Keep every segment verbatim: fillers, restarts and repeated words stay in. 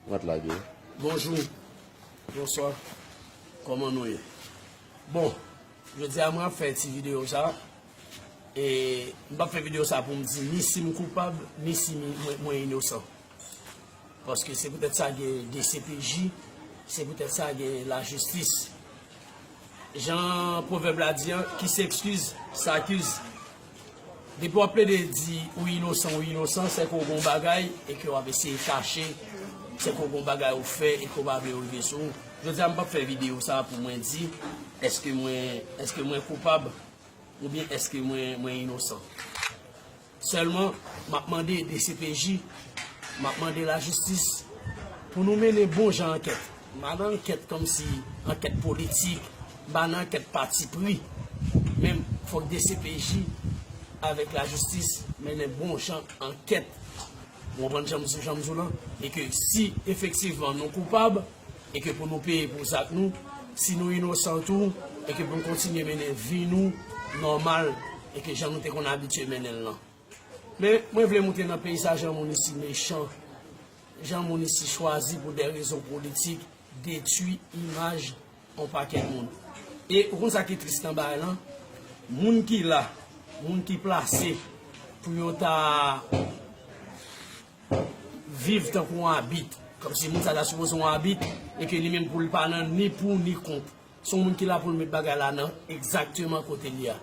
Mwen t lage. Bonjou. Bonswa. Kòman nou ye? Bon, jodi a mwen ap fè ti videyo sa. E m p ap fè videyo sa pou m di ni si m koupab, ni si mi- mwen, mwen inosan. Paske se poutèt sa gen D C P J, se poutèt sa gen lajistis. Jan pwovèb la di an, qui s'excuse, s'accuse. Depi w ap plede di ou inosan, ou inosan, se ke w gen yon bagay e ke w ap eseye kache, se ke w gen yon bagay ou fè e ke w pa vle yo rive sou ou. Jodi a, m p ap fè videyo sa pou mwen di èske mwen, èske mwen koupab oubyen èske mwen, mwen inosan. Sèlman, m ap mande D C P J, m ap mande lajistis pou nou mennen bon jan ankèt. M pa nan ankèt kòmsi ankèt politik, m pa nan ankèt patipri. Men fòk D C P J avèk lajistis mennen bon jan ankèt. Ou konprann jan m di, jan m di w lan? E ke si efektivman nou koupab, e ke pou nou peye pou zak nou, si nou inosan tou, e ke pou n kontinye mennen vi nou nòmal, e ke jan nou te konn abitye mennen l lan. Men, mwen vle montre nan peyi sa jan moun isi mechan, jan moun isi chwazi pou de rezon politik detwi imaj yon pakèt moun. E ou konn sa ki tris nan bagay lan? Moun ki la, moun ki plase pou yo ta viv tankou yon abit. Kòmsi moun sa ta sipoze yon abit, e ke li menm pou l pa nan ni pou ni kont. Se yon moun ki la pou l met bagay la nan egzakteman kote l ye a.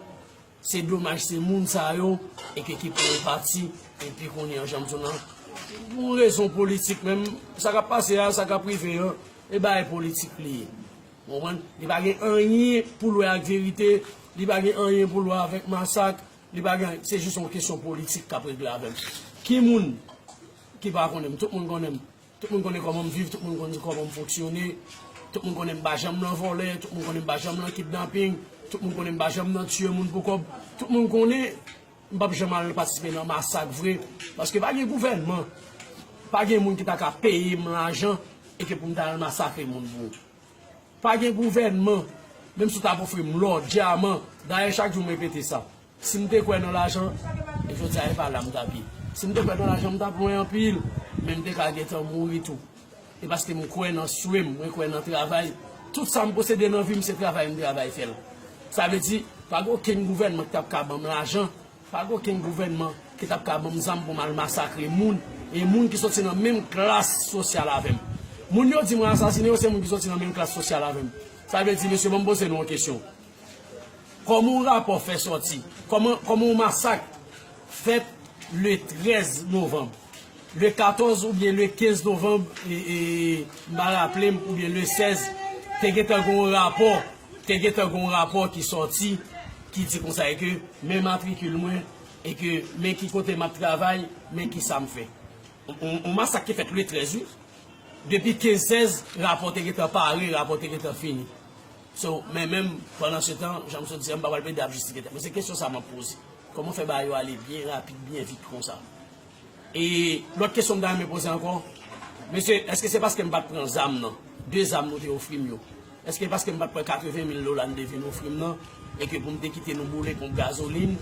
Se domaj se moun sa yo, e ke ki pran yon pati, epi kounye an, jan m di w lan, pou yon rezon politik menm, sa k ap pase a, sa k ap rive an, e bagay politik li ye. Ou konprann? Li pa gen anyen pou l wè ak verite, li pa gen anyen pou l wè avèk masak, li pa gen, se jis yon kesyon politik k ap regle avè m. Ki moun ki pa konnen m? Tout moun konnen m. Tout moun konnen kòman m viv, tout moun konnen kòman m fonksyone, tout moun konnen m pa janm nan vòlè, tout moun konnen m pa janm nan kidnaping, tout moun konnen m pa janm nan tiye moun pou kòb, tout moun konnen m p ap janm al patisipe nan masak vre, paske pa gen gouvènman, pa gen moun ki ta ka peye m lajan e ke pou m ta al masakre moun pou ou. Pa gen gouvènman. Menm si w t ap ofri m lò, dyaman, dayè chak jou m repete sa. Si m te kwè nan lajan, e jodi a e pa la m t ap ye. Si m te kwè nan lajan, m t ap lwen anpil, men m te ka gentan mouri tou. E paske m kwè nan swe m, mwen kwè nan travay. Tout sa m posede nan vi m, se travay m travay fè l. Sa vle di, pa gen okenn gouvènman ki t ap ka ban m lajan, pa gen okenn gouvènman ki t ap ka ban m zam pou m al masakre moun, e moun ki soti nan menm klas sosyal avè m. Moun yo di mwen asasine yo, se moun ki soti nan menm klas sosyal avè m. Sa vle di, mesye, ban m poze nou yon kesyon. Kòman yon rapò fè sòti? Kòman, kòman yon masak fèt le trèz novanm? Le katòz oubyen le kenz novanm, e, e, m pa raple m, oubyen le sèz, te gentan gen yon rapò, te gentan gen yon rapò ki sòti, ki di konsa e ke men matrikil mwen, e ke men ki kote m ap travay, men ki sa m fè. Yon, yon, yon masak ki fèt le trèz, wi. Depi kenz sèz, rapò te gentan pare, rapò te gentan fini. So, men menm, pandan se tan, jan m sot di a, m pa pral plede ap jistifye tèt mwen. Se kesyon sa m ap poze. Kòman fè bagay yo ale byen rapid, byen vit konsa? E lòt kesyon m ta renmen poze ankò, mesye, èske se paske m pa t pran zam nan? De zam nou te ofri m yo. Èske paske m pa t pran katreven mil dola n te vin ofri m nan, e ke pou m te kite nou boule ponp gazolin,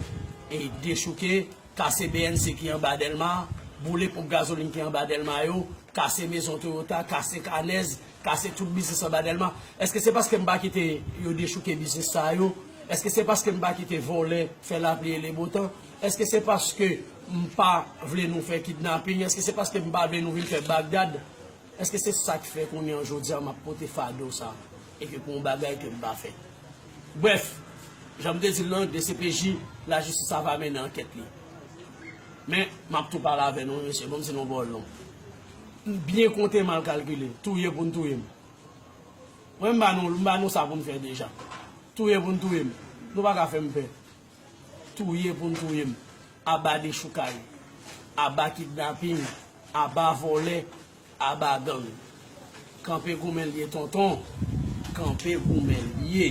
e dechouke, kase B N C ki anba Dèlma, boule ponp gazolin ki anba Dèlma yo, kase mezon Toyota, kase Kanèz, kase tout biznis anba Dèlma? Èske se paske m pa kite yo dechouke biznis sa yo? Èske se paske m pa kite vòlè fè lapli e lebotan? Èske se paske m pa vle nou fè kidnaping? Èske se paske m pa vle nou vin fè Bagdad? Èske se sa k fè kounye an jodi a m ap pote fado sa e ke pou yon bagay ke m pa fè? Brèf, jan m te di l lan, D C P J, lajistis ava mennen ankèt li. Men, m ap tou pale avè nou, mesye, ban m di nou yon pawòl non. M byen konte, mal kalkile, touye pou n touye m. Mwen, m ba nou, m ba nou sa pou n fè deja. Touye pou n touye m. Nou pa ka fè m pè. Touye pou n touye m. Aba dechoukay. Aba kidnaping. Aba vòlè. Aba gang. Kanpe goumen l ye tonton. Kanpe goumen l ye.